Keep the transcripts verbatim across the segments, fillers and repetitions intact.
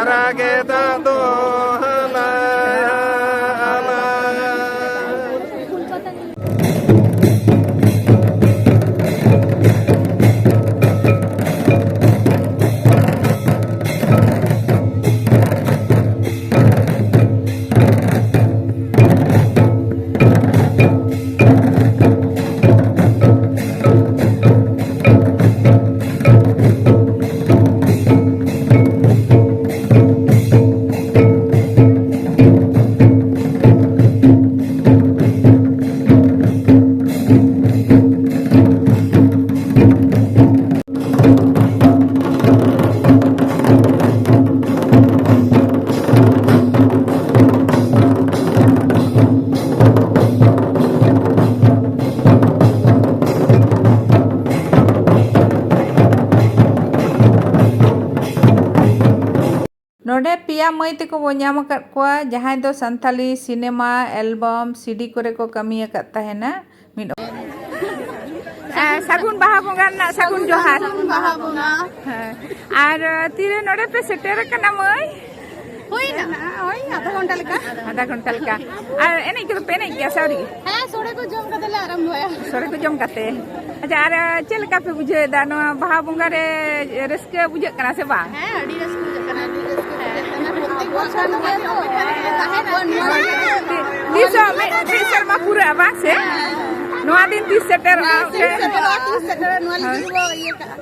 ᱨᱟᱜᱮ ᱫᱟᱜ ᱫᱚ ᱦᱟᱞᱟ ᱦᱟᱞᱟ᱾ ᱱᱚᱰᱮ ᱯᱮᱭᱟ ᱢᱟᱹᱭ ᱛᱟᱠᱚ ᱵᱚ ᱧᱟᱢ ᱟᱠᱟᱫ ᱠᱚᱣᱟ, ᱡᱟᱦᱟᱸᱭ ᱫᱚ ᱥᱟᱱᱛᱟᱞᱤ ᱥᱤᱱᱮᱢᱟ, ᱮᱞᱵᱟᱢ, ᱥᱤᱰᱤ ᱠᱚᱨᱮ ᱠᱚ ᱠᱟᱹᱢᱤ ᱟᱠᱟᱫ ᱛᱟᱦᱮᱱᱟ᱾ ᱢᱤᱫ ᱮ, ᱥᱟᱹᱜᱩᱱ ᱵᱟᱦᱟ ᱵᱚᱸᱜᱟ ᱨᱮᱱᱟᱜ ᱥᱟᱹᱜᱩᱱ ᱡᱚᱦᱟᱨ᱾ ᱥᱟᱹᱜᱩᱱ ᱵᱟᱦᱟ ᱵᱚᱸᱜᱟ᱾ ᱦᱮᱸ᱾ ᱟᱨ, ᱛᱤᱨᱮ ᱱᱚᱰᱮ ᱯᱮ ᱥᱮᱴᱮᱨ ᱟᱠᱟᱱᱟ, ᱢᱟᱹᱭ? ᱦᱩᱭᱱᱟ, ᱳᱭ ᱟᱫᱷᱟ ᱜᱷᱚᱱᱴᱟ ᱞᱮᱠᱟ᱾ ᱟᱫᱷᱟ ᱜᱷᱚᱱᱴᱟ ᱞᱮᱠᱟ᱾ ᱟᱨ ᱮᱱᱮᱡ ᱠᱚᱫᱚ ᱯᱮ ᱮᱱᱮᱡ ᱜᱮᱭᱟ ᱥᱮ ᱟᱹᱣᱨᱤ? ᱦᱮᱸ, ᱥᱚᱲᱮ ᱠᱚ ᱡᱚᱢ ᱠᱟᱛᱮ ᱞᱮ ᱟᱨᱟᱢᱵᱚᱭᱟ᱾ ᱥᱚᱲᱮ ᱠᱚ ᱡᱚᱢ ᱠᱟᱛᱮ᱾ ᱟᱪᱪᱷᱟ, ᱟᱨ ᱪᱮᱫ ᱞᱮᱠᱟ ᱯᱮ ᱵᱩᱡᱷᱟᱹᱣ ᱮᱫᱟ ᱱᱚᱣᱟ ᱵᱟᱦᱟ ᱵᱚᱸᱜᱟ ᱨᱮ? ᱨᱟᱹᱥᱠᱟᱹ ᱵᱩᱡᱷᱟᱹᱜ ᱠᱟᱱᱟ ᱥᱮ ᱵᱟᱝ? ᱦᱮᱸ, ᱟᱹᱰᱤ ᱨᱟᱹᱥᱠᱟᱹ ᱵᱩᱡᱷᱟᱹᱜ ᱠᱟᱱᱟ, ᱟᱹᱰᱤ ᱨᱟᱹᱥᱠᱟᱹ ᱵᱩᱡᱷᱟᱹᱜ ᱠᱟᱱᱟ᱾ ᱯᱨᱚᱛᱮᱠ ᱵᱚᱪᱷᱚᱨ ᱱᱚᱣᱟ ᱫᱚ ᱚᱯᱮᱠᱷᱟ ᱨᱮᱜᱮ ᱞᱮ ᱛᱟᱦᱮᱱᱟ᱾ ᱛᱤᱥ ᱦᱚᱸ ᱢᱤᱫ, ᱢᱤᱫ ᱥᱮᱨᱢᱟ ᱯᱩᱨᱟᱹᱜᱼᱟ ᱵᱟᱝ ᱥᱮ? ᱱᱚᱣᱟ ᱫᱤᱱ ᱛᱤᱥ ᱥᱮᱴᱮᱨᱚᱜᱼᱟ? ᱛᱤᱥ ᱥᱮᱴᱮᱨᱚᱜᱼᱟ, ᱛᱤᱥ ᱥᱮᱴᱮᱨᱚᱜᱼᱟ, ᱱᱚᱣᱟ ᱞᱟᱹᱜᱤᱫ ᱵᱚ ᱤᱭᱟᱹ ᱠᱟᱜᱼᱟ᱾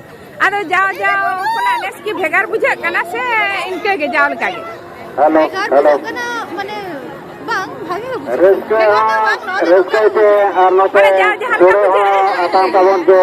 ᱟᱫᱚ ᱡᱟᱣ ᱡᱟᱣ ᱠᱷᱚᱱᱟᱜ ᱱᱮᱥ ᱠᱤ ᱵᱷᱮᱜᱟᱨ ᱵᱩᱡᱷᱟᱹᱜ ᱠᱟᱱᱟ ᱥᱮ ᱤᱱᱠᱟᱹ ᱜᱮ ᱡᱟᱣ ᱞᱮᱠᱟ ᱜᱮ? ᱦᱮᱞᱳ, ᱵᱷᱮᱜᱟᱨ ᱦᱮᱞᱳ᱾ ᱵᱩᱡᱷᱟᱹᱜ ᱠᱟᱱᱟ, ᱢᱟᱱᱮ, ᱵᱟᱝ, ᱵᱷᱟᱜᱮ ᱜᱮ ᱵᱩᱡᱷᱟᱹᱜ ᱠᱟᱱᱟ᱾ ᱨᱟᱹᱥᱠᱟᱹ ᱵᱷᱮᱜᱟᱨ ᱫᱚ ᱦᱚᱸ, ᱵᱟᱝ, ᱱᱚᱣᱟ ᱫᱚ ᱨᱟᱹᱥᱠᱟᱹ ᱱᱚᱣᱟ ᱫᱚ ᱜᱮ᱾ ᱢᱟᱱᱮ ᱡᱟᱣ ᱡᱟᱦᱟᱸ ᱞᱮᱠᱟ ᱥᱚᱲᱮ ᱦᱚᱸ ᱵᱩᱡᱷᱟᱹᱜ ᱠᱟᱱᱟ᱾ ᱟᱛᱟᱝ ᱛᱟᱵᱚᱱ ᱯᱮ᱾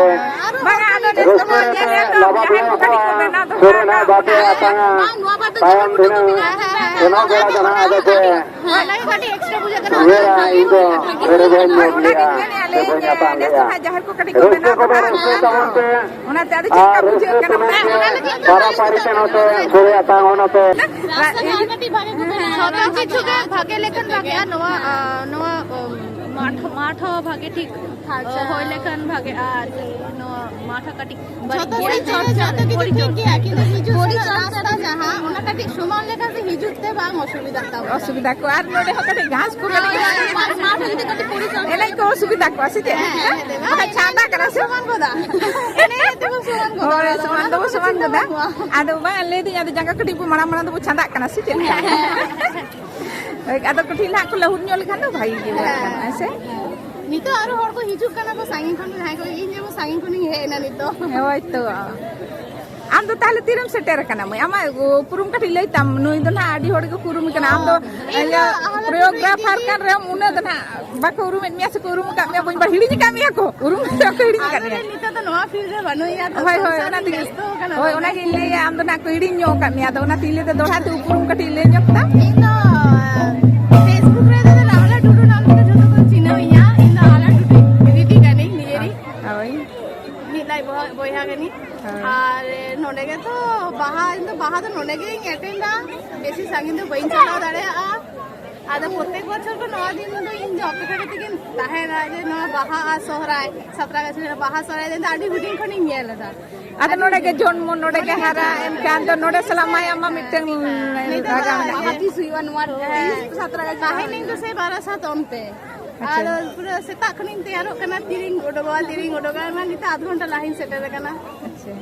ᱵᱟᱝᱟ, ᱟᱫᱚ ᱱᱮᱥ ᱫᱚ ᱨᱟᱹᱥᱠᱟᱹ ᱦᱟᱸᱜ ᱧᱮᱞ ᱛᱮ ᱮᱫ ᱠᱚᱣᱟ, ᱞᱟᱵᱟ ᱡᱟᱦᱟᱸᱭ ᱠᱚ ᱠᱟᱹᱴᱤᱡ ᱠᱚ ᱵᱮᱱᱟᱣ ᱫᱚᱦᱚ ᱥᱚᱲᱮ ᱠᱟᱜ ᱱᱟᱜ ᱵᱟᱯᱮ ᱠᱚᱣᱟ᱾ ᱟᱛᱟᱝᱟ᱾ ᱵᱟᱝ, ᱱᱚᱣᱟ ᱵᱟᱨ ᱫᱚ ᱛᱟᱭᱚᱢ ᱡᱚᱛᱚ ᱫᱷᱤᱱᱟᱹᱝ ᱦᱮᱸ, ᱦᱮᱸ, ᱦᱮᱸ᱾ ᱥᱮᱱᱚᱜ ᱵᱮᱲᱟ ᱫᱚ ᱱᱟᱜ ᱟᱫᱚ ᱯᱮ ᱦᱮᱸ, ᱚᱱᱟ ᱜᱮ ᱠᱟᱹᱴᱤᱡ ᱮᱠᱥᱴᱨᱟ ᱵᱩᱡᱷᱟᱹᱜ ᱠᱟᱱᱟ᱾ ᱩᱭᱦᱟᱹᱨᱟ, ᱤᱧ ᱫᱚ ᱥᱚᱲᱮ ᱵᱟᱹᱧ ᱡᱚᱢ ᱚᱱᱟ ᱞᱮᱜᱼᱟ, ᱜᱮᱧ ᱢᱮᱱᱮᱫᱼᱟ, ᱥᱮ ᱞᱟᱹᱭᱟᱹᱧ ᱵᱟᱹᱧ ᱡᱮ ᱟᱛᱟᱝ ᱱᱮᱥ ᱫᱚ ᱞᱮᱜᱼᱟ᱾ ᱦᱟᱸᱜ ᱡᱟᱦᱟᱸᱭ ᱠᱚ ᱠᱟᱹᱴᱤᱡ ᱠᱚ ᱨᱟᱹᱥᱠᱟᱹ ᱵᱮᱱᱟᱣ ᱠᱚ ᱫᱚᱦᱚ ᱵᱮᱱᱟᱣ ᱠᱟᱜᱼᱟ᱾ ᱨᱟᱹᱥᱠᱟᱹ ᱛᱟᱵᱚᱱ ᱯᱮ᱾ ᱚᱱᱟᱛᱮ ᱟᱫᱚ ᱪᱮᱫ ᱟᱨ ᱞᱮᱠᱟ ᱨᱟᱹᱥᱠᱟᱹ ᱵᱩᱡᱷᱟᱹᱜ ᱠᱟᱱᱟ? ᱛᱩᱞᱩᱡ ᱦᱮᱸ, ᱜᱮ ᱚᱱᱟ ᱞᱟᱹᱜᱤᱫ ᱫᱚ ᱯᱟᱨᱟ ᱯᱟᱹᱨᱤ ᱛᱮ ᱱᱚᱛᱮ ᱥᱚᱲᱮ ᱟᱛᱟᱝ ᱦᱚᱸ ᱱᱚᱛᱮ᱾ ᱨᱟᱥᱛᱟ ᱟᱨ ᱠᱟᱹᱴᱤᱡ ᱵᱷᱟᱜᱮ ᱠᱚ ᱵᱮᱱᱟᱣ ᱡᱷᱚᱛᱚ ᱠᱟᱜᱼᱟ᱾ ᱠᱤᱪᱷᱩ ᱜᱮ ᱵᱷᱟᱜᱮ ᱞᱮᱠᱷᱟᱱ ᱵᱷᱟᱜᱮᱜᱼᱟ᱾ ᱱᱚᱣᱟ, ᱟ, ᱱᱚᱣᱟ, ᱩᱢ, ᱢᱟᱴᱷ, ᱢᱟᱴᱷ ᱦᱚᱸ ᱵᱷᱟᱜᱮ ᱴᱷᱤᱠ ᱯᱷᱟᱨᱪᱟ᱾ ᱦᱳᱭ ᱞᱮᱠᱷᱟᱱ ᱵᱷᱟᱜᱮᱜᱼᱟ᱾ ᱟᱨ ᱱᱚᱣᱟ ᱢᱟᱴᱷ ᱦᱚᱸ ᱠᱟᱹᱴᱤᱡ ᱵᱟᱹᱲᱤᱡ ᱡᱷᱚᱛᱚ ᱜᱮᱭᱟ᱾ ᱥᱮᱫ ᱛᱮᱜᱮ ᱡᱷᱚᱛᱚ ᱠᱤᱪᱷᱩ ᱴᱷᱤᱠ ᱜᱮᱭᱟ, ᱠᱤᱱᱛᱩ ᱦᱤᱡᱩᱜ ᱥᱮᱱᱚᱜ ᱯᱚᱨᱤᱪᱚᱨᱪᱟ ᱨᱟᱥᱛᱟ ᱡᱟᱦᱟᱸ, ᱚᱱᱟ ᱠᱟᱹᱴᱤᱡ ᱥᱚᱢᱟᱱ ᱞᱮᱠᱟ ᱛᱮ ᱦᱤᱡᱩᱜ ᱛᱮ ᱵᱟᱝ ᱚᱥᱩᱵᱤᱫᱷᱟ ᱛᱟᱵᱚᱱᱟ᱾ ᱚᱥᱩᱵᱤᱫᱷᱟ ᱠᱚ, ᱟᱨ ᱱᱚᱰᱮ ᱦᱚᱸ ᱠᱟᱹᱴᱤᱡ ᱜᱷᱟᱥ ᱠᱚ ᱠᱟᱹᱴᱤᱡ ᱦᱳᱭ, ᱦᱳᱭ, ᱢᱟᱴᱷ ᱡᱩᱫᱤ ᱠᱟᱹᱴᱤᱡ ᱯᱚᱨᱤᱪᱚᱨᱪᱟ ᱮᱱᱮᱡ ᱠᱚ ᱚᱥᱩᱵᱤᱫᱷᱟ ᱠᱚᱜᱼᱟ ᱥᱮ ᱪᱮᱫ? ᱦᱮᱸ, ᱦᱮᱸ, ᱦᱮᱸ, ᱵᱟᱠᱷᱟᱡ ᱪᱷᱟᱸᱫᱟ ᱠᱟᱱᱟ ᱥᱮ? ᱥᱚᱢᱟᱱ ᱜᱚᱫᱟ᱾ ᱮᱱᱮᱡ ᱛᱮᱵᱚᱱ ᱥᱚᱢᱟᱱ ᱜᱚᱫᱟ, ᱦᱳᱭ, ᱚᱱᱟ ᱥᱚᱢᱟᱱ ᱫᱚ ᱫᱚᱵᱚ ᱵᱟᱝ ᱥᱚᱢᱟᱱ ᱪᱤᱱᱛᱟᱹ ᱜᱚᱫᱟ᱾ ᱵᱟᱹᱱᱩᱜᱼᱟ᱾ ᱟᱫᱚ ᱵᱟᱝ, ᱞᱟᱹᱭᱫᱟᱹᱧ, ᱟᱫᱚ ᱡᱟᱸᱜᱟ ᱠᱟᱹᱴᱤᱡ ᱵᱚ ᱢᱟᱲᱟᱝ ᱢᱟᱲᱟᱝ ᱫᱚᱵᱚ ᱪᱷᱟᱸᱫᱟᱜ ᱠᱟᱱᱟ ᱥᱮ ᱪᱮᱫ ᱞᱮᱠᱟ? ᱦᱮᱸ᱾ ᱦᱳᱭ, ᱟᱫᱚ ᱠᱟᱹᱴᱤᱡ ᱱᱟᱦᱟᱜ ᱠᱚ ᱞᱟᱹᱦᱩᱫ ᱧᱚᱜ ᱞᱮᱠᱷᱟᱱ ᱫᱚ ᱵᱷᱟᱜᱤ ᱜᱮ ᱵᱩᱡᱷᱟᱹᱜ ᱠᱟᱱᱟ, ᱦᱮᱸ᱾ ᱦᱮᱸ ᱥᱮ? ᱱᱤᱛᱚᱜ ᱟᱨᱚ ᱦᱚᱲ ᱠᱚ ᱦᱤᱡᱩᱜ ᱠᱟᱱᱟ ᱠᱚ ᱥᱟᱺᱜᱤᱧ ᱠᱷᱚᱱ ᱫᱚ, ᱡᱟᱦᱟᱸᱭ ᱠᱚ, ᱤᱧ ᱡᱮᱢᱚᱱ ᱥᱟᱺᱜᱤᱧ ᱠᱷᱚᱱᱤᱧ ᱦᱮᱡ ᱮᱱᱟ ᱱᱤᱛᱚᱜ᱾ ᱦᱳᱭ ᱛᱚ᱾ ᱟᱢ ᱫᱚ ᱛᱟᱦᱞᱮ ᱛᱤᱨᱮᱢ ᱥᱮᱴᱮᱨ ᱟᱠᱟᱱᱟ ᱢᱟᱹᱭ? ᱟᱢᱟᱜ ᱩᱯᱨᱩᱢ ᱠᱟᱹᱴᱤᱡ ᱞᱟᱹᱭ ᱛᱟᱢ᱾ ᱱᱩᱭ ᱫᱚ ᱱᱟᱦᱟᱜ ᱟᱹᱰᱤ ᱦᱚᱲ ᱜᱮᱠᱚ ᱩᱯᱨᱩᱢ ᱠᱟᱱᱟ᱾ ᱟᱢ ᱫᱚ ᱤᱧ ᱫᱚ ᱤᱭᱟᱹ, ᱟᱦᱞᱟ choreographer ᱴᱩᱰᱩ ᱠᱟᱱ ᱨᱮᱦᱚᱸ ᱩᱱᱟᱹᱜ ᱫᱚ ᱱᱟᱦᱟᱜ ᱵᱟᱠᱚ ᱩᱨᱩᱢᱮᱫ ᱢᱮᱭᱟ ᱥᱮᱠᱚ ᱩᱨᱩᱢ ᱟᱠᱟᱫ ᱢᱮᱭᱟ, ᱵᱟᱹᱧ ᱵᱟᱲᱟᱭ, ᱦᱤᱲᱤᱧ ᱟᱠᱟᱫ ᱢᱮᱭᱟ ᱠᱚ, ᱩᱨᱩᱢ ᱫᱚ ᱵᱟᱠᱚ ᱦᱤᱲᱤᱧ ᱟᱠᱟᱫ ᱟᱫᱚ ᱢᱮᱭᱟ᱾ ᱱᱤᱛᱚᱜ ᱫᱚ ᱱᱚᱣᱟ field ᱨᱮ ᱵᱟᱹᱱᱩᱜ ᱤᱧᱟ ᱛᱚ, ᱦᱳᱭ, ᱦᱳᱭ, ᱥᱚᱝᱥᱟᱨ ᱚᱱᱟ ᱨᱤᱧ ᱛᱮᱜᱮ, ᱵᱮᱥᱛᱚ ᱟᱠᱟᱱᱟ ᱦᱳᱭ, ᱫᱚᱢᱮ᱾ ᱚᱱᱟᱜᱤᱧ ᱞᱟᱹᱭᱟ, ᱟᱢ ᱫᱚ ᱱᱟᱜ ᱠᱚ ᱦᱤᱲᱤᱧ ᱧᱚᱜ ᱟᱠᱟᱫ ᱢᱮᱭᱟ, ᱟᱫᱚ ᱚᱱᱟᱛᱤᱧ ᱞᱟᱹᱭᱫᱟ ᱫᱚᱦᱲᱟ ᱛᱮ ᱩᱯᱨᱩᱢ ᱠᱟᱹᱴᱤᱡ ᱞᱟᱹᱭ ᱧᱚᱜ ᱛᱟᱢ᱾ ᱤᱧ ᱫᱚ, ᱟᱸ, Facebook ᱨᱮ ᱫᱚ ᱨᱟᱦᱞᱟ ᱴᱩᱰᱩ ᱱᱟᱢ ᱛᱮᱜᱮ ᱡᱷᱚᱛᱚ ᱠᱚ ᱪᱤᱱᱦᱟᱹᱣᱤᱧᱟ᱾ ᱤᱧ ᱫᱚ ᱨᱟᱦᱞᱟ ᱴᱩᱰᱩ ᱫᱤᱫᱤ ᱠᱟᱹᱱᱟᱹᱧ ᱱᱤᱡᱮᱨᱤᱡ᱾ ᱦᱳᱭ᱾ ᱢᱤᱫ ᱞᱟᱡ ᱵᱚᱦᱟ-, ᱵᱚᱭᱦᱟ ᱠᱟᱹᱱᱟᱹᱧ᱾ ᱦᱳᱭ᱾ ᱟᱨ ᱱᱚᱰᱮ ᱜᱮ ᱛᱚ ᱵᱟᱦᱟ, ᱤᱧ ᱫᱚ ᱵᱟᱦᱟ ᱫᱚ ᱱᱚᱰᱮ ᱜᱤᱧ ᱮᱴᱮᱱᱰᱟ᱾ ᱵᱮᱥᱤ ᱥᱟᱺᱜᱤᱧ ᱫᱚ ᱵᱟᱹᱧ ᱪᱟᱞᱟᱣ ᱫᱟᱲᱮᱭᱟᱜᱼᱟ᱾ ᱟᱫᱚ ᱯᱨᱚᱛᱮᱠ ᱵᱚᱪᱷᱚᱨ ᱠᱚ ᱱᱚᱣᱟ ᱫᱤᱱ ᱫᱚ ᱤᱧ ᱫᱚ ᱚᱯᱮᱠᱷᱟ ᱠᱟᱛᱮ ᱜᱤᱧ ᱛᱟᱦᱮᱱᱟ ᱡᱮ ᱱᱚᱣᱟ ᱵᱟᱦᱟ ᱟᱨ ᱥᱚᱦᱨᱟᱭ, ᱥᱟᱛᱨᱟᱜᱟᱪᱷᱤ ᱨᱮ ᱵᱟᱦᱟ ᱥᱚᱦᱨᱟᱭ ᱫᱤᱱ ᱫᱚ ᱟᱹᱰᱤ ᱦᱩᱰᱤᱧ ᱠᱷᱚᱱᱤᱧ ᱧᱮᱞ ᱮᱫᱟ᱾ ᱟᱫᱚ ᱟᱹᱰᱤ ᱱᱚᱰᱮ ᱜᱮ ᱦᱩᱰᱤᱧ᱾ ᱡᱚᱱᱢᱚ, ᱱᱚᱰᱮ ᱜᱮ ᱦᱟᱨᱟ, ᱮᱱᱠᱷᱟᱱ ᱫᱚ ᱱᱚᱰᱮ ᱥᱟᱞᱟᱜ ᱢᱟᱭᱟᱢ ᱢᱟ ᱢᱤᱫᱴᱟᱝ ᱱᱤᱛᱚᱜ ᱫᱚ ᱞᱟᱜᱟᱣ ᱢᱮᱱᱟᱜ ᱵᱟᱦᱟ ᱜᱮᱭᱟ᱾ ᱛᱤᱥ ᱦᱩᱭᱩᱜᱼᱟ ᱱᱚᱣᱟ ᱦᱮᱸ᱾ ᱥᱟᱛᱨᱟᱜᱟᱪᱷᱤ ᱛᱟᱦᱮᱱᱟᱹᱧ ᱫᱚ ᱥᱮ ᱵᱟᱨᱟᱥᱟᱛ ᱚᱱᱛᱮ᱾ ᱟᱪᱪᱷᱟ᱾ ᱟᱫᱚ ᱯᱩᱨᱟᱹ ᱥᱮᱛᱟᱜ ᱠᱷᱚᱱᱤᱧ ᱛᱮᱭᱟᱨᱚᱜ ᱠᱟᱱᱟ, ᱛᱤᱨᱤᱧ ᱩᱰᱩᱠᱚᱜᱼᱟ, ᱛᱤᱨᱤᱧ ᱩᱰᱩᱠᱚᱜᱼᱟ, ᱢᱟ ᱱᱤᱛᱚᱜ ᱟᱫᱷ ᱜᱷᱚᱱᱴᱟ ᱞᱟᱦᱟᱧ ᱥᱮᱴᱮᱨ ᱟᱠᱟᱱᱟ᱾ ᱟᱪᱪᱷᱟ᱾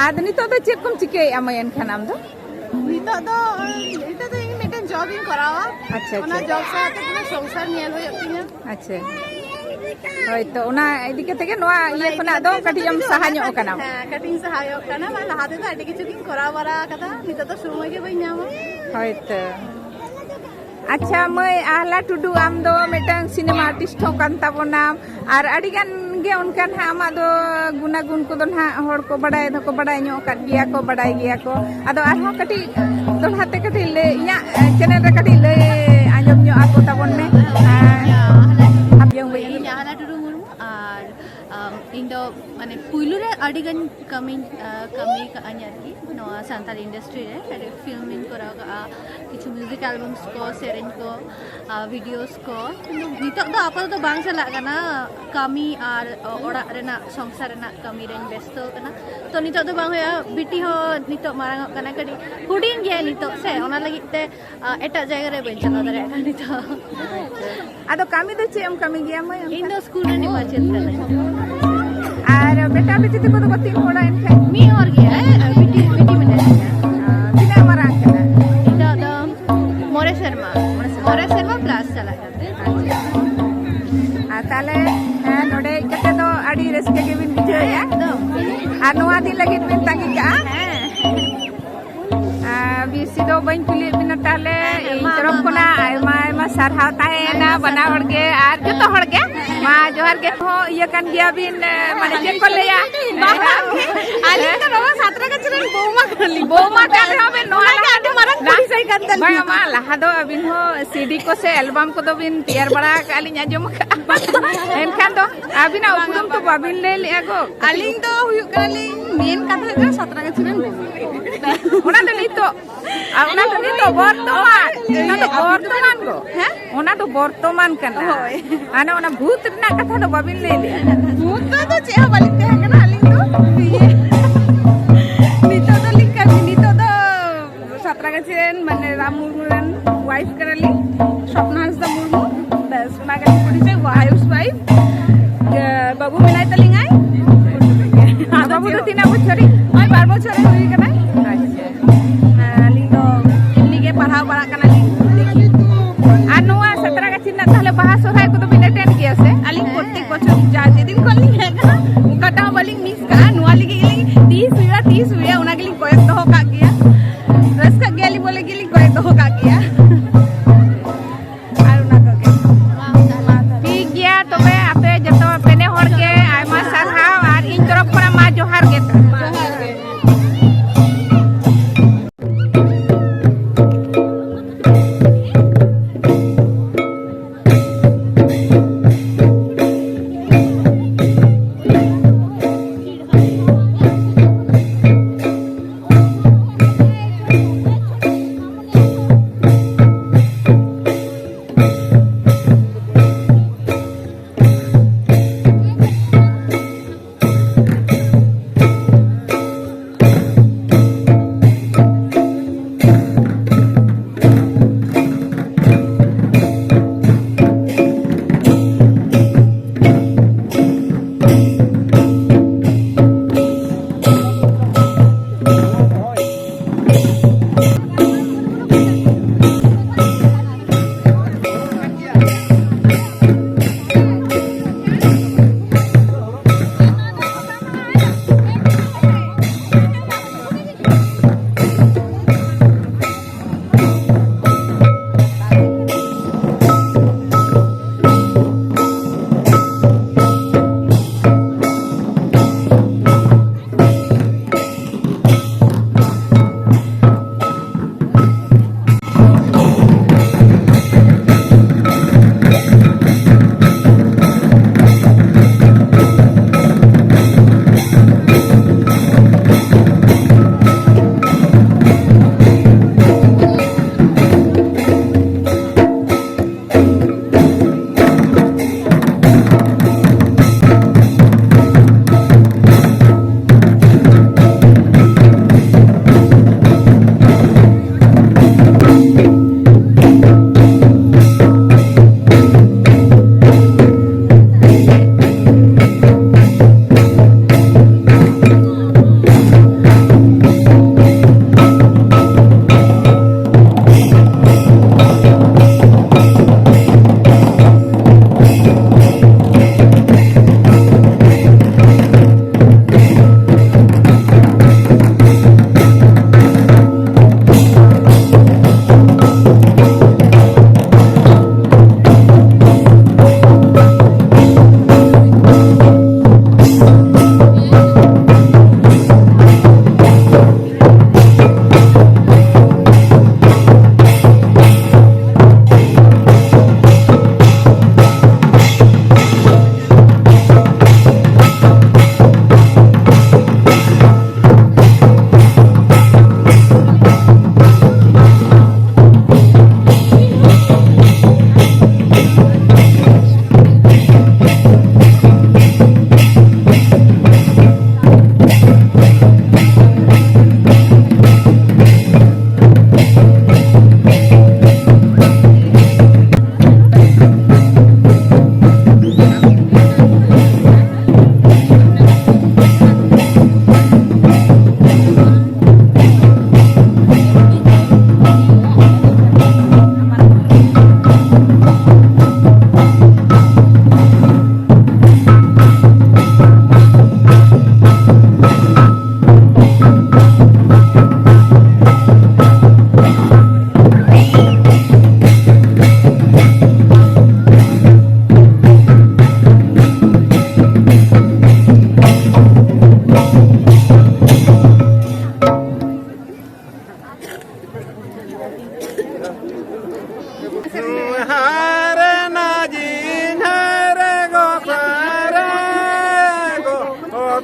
ᱟᱫᱚ ᱱᱤᱛᱚᱜ ᱫᱚ ᱪᱮᱫ ᱠᱚᱢ ᱪᱤᱠᱟᱹᱭᱮᱫᱼᱟ ᱢᱟᱹᱭ ᱮᱱᱠᱷᱟᱱ ᱟᱢ ᱫᱚ? ᱱᱤᱛᱚᱜ ᱫᱚ, ᱱᱤᱛᱚᱜ ᱫᱚ ᱤᱧ ᱢᱤᱫᱴᱮᱱ job ᱤᱧ ᱠᱚᱨᱟᱣᱟ᱾ ᱟᱪᱪᱷᱟ, ᱚᱱᱟ ᱟᱪᱪᱷᱟ᱾ Job ᱥᱟᱶᱛᱮ ᱯᱩᱨᱟᱹ ᱥᱚᱝᱥᱟᱨ ᱧᱮᱞ ᱦᱩᱭᱩᱜ ᱛᱤᱧᱟ᱾ ᱟᱪᱪᱷᱟ᱾ ᱦᱳᱭ ᱛᱚ, ᱚᱱᱟ ᱤᱫᱤ ᱠᱟᱛᱮ ᱜᱮ ᱱᱚᱣᱟ ᱚᱱᱟ ᱤᱭᱟᱹ ᱤᱫᱤ ᱠᱷᱚᱱᱟᱜ ᱫᱚ ᱠᱟᱛᱮ ᱠᱟᱹᱴᱤᱡ ᱡᱚᱛᱚ ᱮᱢ ᱠᱤᱪᱷᱩ ᱥᱟᱦᱟ ᱱᱚᱣᱟ ᱧᱚᱜ ᱠᱟᱹᱴᱤᱡ, ᱠᱟᱱᱟᱢ᱾ ᱦᱮᱸ, ᱠᱟᱹᱴᱤᱡ ᱤᱧ ᱥᱟᱦᱟ ᱧᱚᱜ ᱠᱟᱱᱟ᱾ ᱢᱟ ᱞᱟᱦᱟ ᱛᱮᱫᱚ ᱟᱹᱰᱤ ᱠᱤᱪᱷᱩ ᱜᱤᱧ ᱠᱚᱨᱟᱣ ᱵᱟᱲᱟ ᱟᱠᱟᱫᱟ, ᱱᱤᱛᱚᱜ ᱫᱚ ᱥᱚᱢᱚᱭ ᱜᱮ ᱵᱟᱹᱧ ᱧᱟᱢᱟ᱾ ᱦᱳᱭ ᱛᱚ᱾ ᱟᱪᱪᱷᱟ ᱢᱟᱹᱭ ᱟᱦᱞᱟ ᱴᱩᱰᱩ, ᱟᱢ ᱫᱚ ᱢᱤᱫᱴᱟᱝ cinema artist ᱦᱚᱸ ᱠᱟᱱ ᱛᱟᱵᱚᱱᱟᱢ, ᱟᱨ ᱟᱹᱰᱤ ᱜᱟᱱ ᱜᱮ ᱚᱱᱠᱟ ᱱᱟᱦᱟᱜ ᱟᱢᱟᱜ ᱫᱚ ᱜᱩᱱᱟᱜᱩᱱ ᱠᱚᱫᱚ ᱱᱟᱦᱟᱜ ᱦᱚᱲ ᱠᱚ ᱵᱟᱰᱟᱭ ᱫᱚᱠᱚ ᱵᱟᱰᱟᱭ ᱧᱚᱜ ᱟᱠᱟᱫ ᱜᱮᱭᱟ ᱠᱚ, ᱵᱟᱰᱟᱭ ᱜᱮᱭᱟ ᱠᱚ᱾ ᱟᱫᱚ ᱟᱨᱦᱚᱸ ᱠᱟᱹᱴᱤᱡ ᱫᱚᱦᱲᱟ ᱛᱮ ᱠᱟᱹᱴᱤᱡ ᱞᱟᱹᱭ, ᱤᱧᱟᱹᱜ channel ᱨᱮ ᱠᱟᱹᱴᱤᱡ ᱞᱟᱹᱭ ᱟᱸᱡᱚᱢ ᱧᱚᱜ ᱟᱠᱚ ᱛᱟᱵᱚᱱ ᱢᱮ᱾ ᱟᱨ ᱤᱧ ᱟᱦᱞᱟ ᱴᱩᱰᱩ ᱢᱩᱨᱢᱩ, ᱟᱨ ᱟᱢ, ᱤᱧ ᱫᱚ ᱢᱟᱱᱮ ᱯᱩᱭᱞᱩ ᱨᱮ ᱟᱹᱰᱤ ᱜᱟᱱ ᱠᱟᱹᱢᱤ ᱠᱟᱹᱢᱤ ᱠᱟᱜᱼᱟᱹᱧ ᱟᱨᱠᱤ ᱱᱚᱣᱟ ᱥᱟᱱᱛᱟᱲᱤ ᱤᱱᱰᱟᱥᱴᱨᱤ ᱨᱮ᱾ ᱟᱹᱰᱤ ᱯᱷᱤᱞᱢ ᱤᱧ ᱠᱚᱨᱟᱣ ᱠᱟᱜᱼᱟ, ᱠᱤᱪᱷᱩ ᱢᱤᱣᱡᱤᱠ ᱮᱞᱵᱟᱢᱥ ᱠᱚ, ᱥᱮᱨᱮᱧ ᱠᱚ, ᱵᱷᱤᱰᱤᱭᱳᱥ ᱠᱚ᱾ ᱠᱤᱱᱛᱩ ᱱᱤᱛᱚᱜ ᱫᱚ ᱟᱯᱟᱛᱚᱛᱚ ᱵᱟᱝ ᱪᱟᱞᱟᱜ ᱠᱟᱱᱟ, ᱠᱟᱹᱢᱤ ᱟᱨ ᱚᱲᱟᱜ ᱨᱮᱱᱟᱜ ᱥᱚᱝᱥᱟᱨ ᱨᱮᱱᱟᱜ ᱠᱟᱹᱢᱤ ᱨᱮᱧ ᱵᱮᱥᱛᱚ ᱠᱟᱱᱟ᱾ ᱛᱚ ᱱᱤᱛᱚᱜ ᱫᱚ ᱵᱟᱝ ᱦᱩᱭᱩᱜᱼᱟ, ᱵᱤᱴᱤ ᱦᱚᱸ ᱱᱤᱛᱚᱜ ᱢᱟᱨᱟᱝ ᱚᱜ ᱠᱟᱱᱟ, ᱠᱟᱹᱴᱤᱡ ᱦᱩᱰᱤᱧ ᱜᱮᱭᱟᱭ ᱱᱤᱛᱚᱜ ᱥᱮ, ᱚᱱᱟ ᱞᱟᱹᱜᱤᱫ ᱛᱮ ᱮᱴᱟᱜ ᱡᱟᱭᱜᱟ ᱨᱮ ᱵᱟᱹᱧ ᱪᱟᱞᱟᱣ ᱫᱟᱲᱮᱭᱟᱜ ᱠᱟᱱᱟ ᱱᱤᱛᱚᱜ᱾ ᱟᱫᱚ ᱠᱟᱹᱢᱤ ᱫᱚ ᱪᱮᱫ ᱮᱢ ᱠᱟᱹᱢᱤ ᱜᱮᱭᱟ ᱢᱟᱹᱭ? ᱤᱧ ᱫᱚ ᱥᱠᱩᱞ ᱨᱤᱱᱤᱡ ᱢᱟᱪᱮᱫ ᱠᱟᱹᱱᱟᱹᱧ᱾ ᱟᱨ ᱵᱮᱴᱟ ᱵᱤᱴᱤ ᱛᱟᱠᱚ ᱫᱚᱠᱚ ᱛᱤᱱ ᱦᱚᱲᱟ ᱮᱱᱠᱷᱟᱱ? ᱢᱤᱫ ᱦᱚᱲ ᱜᱮᱭᱟᱭ, ᱵᱤᱴᱤ ᱵᱤᱴᱤ ᱢᱮᱱᱟᱭᱟ᱾ ᱛᱤᱱᱟᱹᱜ ᱢᱟᱨᱟᱝ ᱠᱟᱱᱟ? ᱱᱤᱛᱚᱜ ᱫᱚ ᱢᱚᱬᱮ ᱥᱮᱨᱢᱟ᱾ ᱢᱚᱬᱮ ᱥᱮᱨᱢᱟ ᱯᱞᱟᱥ ᱪᱟᱞᱟᱜ ᱠᱟᱱᱟ᱾ ᱟᱨ ᱛᱟᱦᱞᱮ ᱦᱮᱸ, ᱱᱚᱰᱮ ᱦᱮᱡ ᱠᱟᱛᱮ ᱫᱚ ᱟᱹᱰᱤ ᱨᱟᱹᱥᱠᱟᱹ ᱜᱮᱵᱤᱱ ᱵᱩᱡᱷᱟᱹᱣᱮᱫᱼᱟ᱾ ᱮᱠᱫᱚᱢ᱾ ᱟᱨ ᱱᱚᱣᱟ ᱫᱤᱱ ᱞᱟᱹᱜᱤᱫ ᱵᱤᱱ ᱛᱟᱺᱜᱤ ᱠᱟᱜᱼᱟ᱾ ᱦᱮᱸ᱾ ᱟᱨ ᱵᱮᱥᱤ ᱫᱚ ᱵᱟᱹᱧ ᱠᱩᱞᱤᱭᱮᱫ ᱵᱤᱱᱟ ᱛᱟᱦᱞᱮ᱾ ᱦᱮᱸ, ᱤᱧ ᱢᱟ, ᱛᱚᱨᱚᱯ ᱢᱟ, ᱠᱷᱚᱱᱟᱜ ᱢᱟ᱾ ᱟᱭᱢᱟ ᱟᱭᱢᱟ ᱥᱟᱨᱦᱟᱣ ᱛᱟᱦᱮᱸᱭᱮᱱᱟ ᱵᱟᱱᱟ ᱦᱚᱲ ᱜᱮ ᱟᱨ ᱡᱚᱛᱚ ᱦᱚᱲ ᱜᱮ᱾ ᱢᱟ ᱡᱚᱦᱟᱨ ᱜᱮ᱾ ᱦᱚᱸ ᱤᱭᱟᱹ ᱠᱟᱱ ᱜᱮᱭᱟᱵᱤᱱ, ᱢᱟᱱᱮ ᱪᱮᱫ ᱠᱚ ᱞᱟᱹᱭᱟ? ᱟᱹᱞᱤᱧ ᱫᱚ ᱱᱚᱣᱟ ᱥᱟᱛᱨᱟᱜᱟᱪᱷᱤ ᱨᱮᱱ ᱵᱟᱹᱦᱩ ᱢᱟ ᱠᱟᱱᱟᱞᱤᱧ᱾ ᱵᱟᱹᱦᱩ ᱢᱟ ᱠᱟᱱ ᱨᱮᱦᱚᱸ ᱵᱤᱱ ᱱᱚᱣᱟ ᱚᱱᱟᱜᱮ ᱟᱹᱰᱤ ᱢᱟᱨᱟᱝ ᱯᱚᱨᱤᱪᱚᱭ ᱠᱟᱱ ᱛᱟᱹᱞᱤᱧᱟ᱾ ᱵᱟᱝ, ᱢᱟ ᱞᱟᱦᱟ ᱫᱚ ᱟᱹᱵᱤᱱ ᱦᱚᱸ ᱥᱤᱰᱤ ᱠᱚ ᱥᱮ ᱮᱞᱵᱟᱢ ᱠᱚᱫᱚ ᱵᱤᱱ ᱛᱮᱭᱟᱨ ᱵᱟᱲᱟ ᱟᱠᱟᱫᱼᱟ ᱞᱤᱧ ᱟᱸᱡᱚᱢ ᱟᱠᱟᱫᱼᱟ᱾ ᱮᱱᱠᱷᱟᱱ ᱫᱚ ᱟᱹᱵᱤᱱᱟᱜ ᱩᱯᱨᱩᱢ ᱛᱚ ᱵᱟᱵᱤᱱ ᱞᱟᱹᱭ ᱞᱮᱜᱼᱟ ᱜᱚ᱾ ᱟᱹᱞᱤᱧ ᱫᱚ ᱦᱩᱭᱩᱜ ᱠᱟᱱᱟᱞᱤᱧ ᱢᱮᱱ ᱠᱟᱛᱷᱟ ᱦᱩᱭᱩᱜ ᱠᱟᱱᱟ ᱥᱟᱛᱨᱟᱜᱟᱪᱷᱤ ᱨᱮᱱ ᱵᱟᱹᱦᱩ᱾ ᱚᱱᱟ ᱫᱚ ᱱᱤᱛᱚᱜ, ᱟᱨ ᱚᱱᱟ ᱫᱚ ᱱᱤᱛᱚᱜ ᱵᱚᱨᱛᱚᱢᱟᱱ, ᱚᱱᱟ ᱫᱚ ᱵᱚᱨᱛᱚᱢᱟᱱ ᱜᱚ᱾ ᱦᱮᱸ? ᱚᱱᱟ ᱫᱚ ᱵᱚᱨᱛᱚᱢᱟᱱ ᱠᱟᱱᱟ᱾ ᱦᱳᱭ᱾ ᱢᱟᱱᱮ ᱚᱱᱟ ᱵᱷᱩᱛ ᱨᱮᱱᱟᱜ ᱠᱟᱛᱷᱟ ᱫᱚ ᱵᱟᱵᱤᱱ ᱞᱟᱹᱭ ᱞᱮᱜᱼᱟ᱾ ᱵᱷᱩᱛ ᱫᱚ ᱟᱫᱚ ᱪᱮᱫ ᱦᱚᱸ ᱵᱟᱹᱞᱤᱧ ᱛᱟᱦᱮᱸ ᱠᱟᱱᱟ ᱟᱹᱞᱤᱧ ᱫᱚ᱾ ᱤᱭᱟᱹ, ᱱᱤᱛᱚᱜ ᱫᱚ ᱞᱤᱧ ᱠᱟᱹᱢᱤ, ᱱᱤᱛᱚᱜ ᱫᱚ ᱥᱟᱛᱨᱟᱜᱟᱪᱷᱤ ᱨᱮᱱ ᱢᱟᱱᱮ ᱨᱟᱢ ᱢᱩᱨᱢᱩ ᱨᱮᱱ ᱣᱟᱭᱤᱯᱷ ᱠᱟᱱᱟᱞᱤᱧ, ᱥᱚᱯᱱᱟ ᱦᱟᱸᱥᱫᱟ ᱢᱩᱨᱢᱩ᱾ ᱵᱮᱥ, ᱚᱱᱟ ᱜᱮᱞᱤᱧ ᱯᱚᱨᱤᱪᱚᱭ, ᱦᱟᱣᱩᱥ ᱣᱟᱭᱤᱯᱷ᱾ ᱤᱭᱟᱹ, ᱵᱟᱹᱵᱩ ᱢᱮᱱᱟᱭ ᱛᱟᱹᱞᱤᱧᱟᱭ᱾ ᱟᱨ ᱵᱟᱹᱵᱩ ᱫᱚ ᱛᱤᱱᱟᱹᱜ ᱵᱚᱪᱷᱚᱨᱤᱡ? ᱱᱚᱜᱼᱚᱭ ᱵᱟᱨ ᱵᱚᱪᱷᱚᱨ ᱦᱩᱭ ᱠᱟᱱᱟᱭ᱾ ᱟᱪᱪᱷᱟ᱾ ᱟᱹᱞᱤᱧ ᱫᱚ ᱮᱢᱱᱤ ᱜᱮ ᱯᱟᱲᱦᱟᱣ ᱵᱟᱲᱟᱜ ᱠᱟᱱᱟᱞᱤᱧ᱾ ᱟᱨ ᱱᱚᱣᱟ ᱥᱟᱛᱨᱟᱜᱟᱪᱷᱤ ᱨᱮᱱᱟᱜ ᱛᱟᱦᱞᱮ ᱵᱟᱦᱟ ᱥᱚᱨᱦᱟᱭ ᱠᱚᱫᱚ ᱵᱤᱱ ᱮᱴᱮᱱᱰ ᱜᱮᱭᱟ ᱥᱮ? ᱟᱹᱞᱤᱧ ᱯᱨᱚᱛᱮᱠ ᱵᱚᱪᱷᱚᱨ ᱡᱟ ᱡᱮᱫᱤᱱ ᱠᱷᱚᱱ ᱞᱤᱧ ᱦᱮᱡ ᱠᱟᱱᱟ, ᱚᱠᱟᱴᱟᱜ ᱦᱚᱸ ᱵᱟᱹᱞᱤᱧ ᱢᱤᱥ ᱠᱟᱜᱼᱟ᱾ ᱱᱚᱣᱟ ᱞᱟᱹᱜᱤᱫ ᱜᱮᱞᱤᱧ ᱛᱤᱥ ᱦᱩᱭᱩᱜᱼᱟ, ᱛᱤᱥ ᱦᱩᱭᱩᱜᱼᱟ, ᱚᱱᱟ ᱜᱮᱞᱤᱧ ᱠᱚᱭᱚᱜ ᱫᱚᱦᱚ ᱠᱟᱜ ᱜᱮᱭᱟ᱾ ᱨᱟᱹᱥᱠᱟᱹᱜ ᱜᱮᱭᱟᱞᱤᱧ ᱵᱚᱞᱮ ᱜᱮᱞᱤᱧ ᱠᱚᱭᱚᱜ ᱫᱚᱦᱚ ᱠᱟᱜ ᱜᱮᱭᱟ᱾ ᱟᱨ ᱚᱱᱟ ᱠᱚᱜᱮ᱾ ᱴᱷᱤᱠ ᱜᱮᱭᱟ, ᱛᱚᱵᱮ ᱟᱯᱮ ᱡᱚᱛᱚ ᱯᱮᱱᱮ ᱦᱚᱲ ᱜᱮ ᱟᱭᱢᱟ ᱥᱟᱨᱦᱟᱣ, ᱟᱨ ᱤᱧ ᱛᱚᱨᱚᱯ ᱠᱷᱚᱱᱟᱜ ᱢᱟ ᱡᱚᱦᱟᱨ ᱜᱮ᱾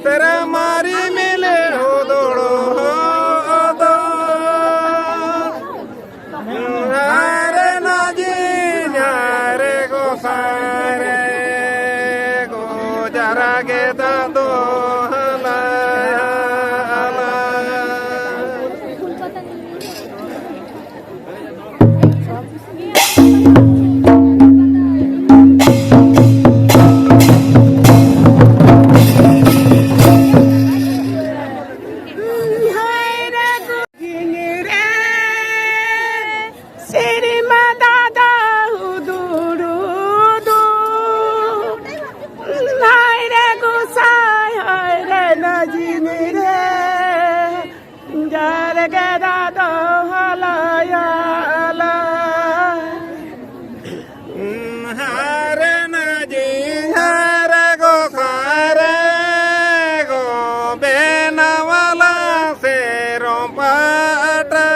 ᱛᱮᱨᱮ ᱢᱟᱨᱤ ᱢᱤᱞᱮ ᱦᱩᱫᱩᱲ ᱦᱚᱫᱚ᱾ ᱦᱟᱨᱮ ᱱᱟ ᱡᱤ ᱧᱟᱨᱮ ᱜᱚᱥᱟᱨᱮ ᱜᱚ ᱡᱟᱨᱟ ᱜᱮ ᱫᱟᱫᱚ ᱦᱟᱞᱟ ᱦᱟᱞᱟ᱾ ᱥᱮᱨᱢᱟ ᱫᱟᱫᱟ ᱦᱩᱫᱩᱲ ᱦᱩᱫᱩᱲ᱾ ᱦᱟᱭ ᱨᱮ ᱜᱚᱥᱟᱭ ᱦᱟᱭ ᱨᱮ ᱱᱟᱡᱤᱱ ᱨᱮ᱾ ᱡᱟᱨᱜᱮ ᱫᱟᱫᱚ ᱦᱟᱞᱟᱭᱟᱞᱟ᱾ ᱦᱟᱨᱮ ᱱᱟᱡᱤ ᱦᱟᱨᱮ ᱜᱚᱥᱟᱨᱮ ᱜᱚ ᱵᱮᱱᱟᱣᱟᱞᱟ ᱥᱮᱨᱚᱢ ᱯᱟᱴᱟ᱾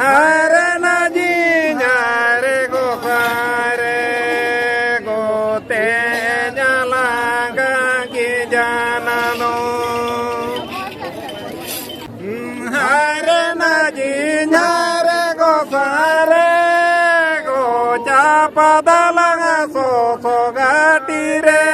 ᱦᱟᱨᱮ ᱱᱟᱡᱤ ᱦᱟᱨᱮ ᱜᱚᱥᱟᱨᱮ ᱜᱚ ᱛᱮ ᱧᱟᱞᱟᱝ ᱜᱟᱝᱜᱤ ᱡᱟᱱᱟᱱᱚ᱾ ᱦᱟᱨᱮ ᱱᱟᱡᱤ ᱦᱟᱨᱮ ᱜᱚᱥᱟᱨᱮ ᱜᱚ ᱪᱟᱯᱟ ᱫᱟᱞᱟᱝ ᱥᱚᱥᱚ ᱜᱟᱴᱤ ᱨᱮ᱾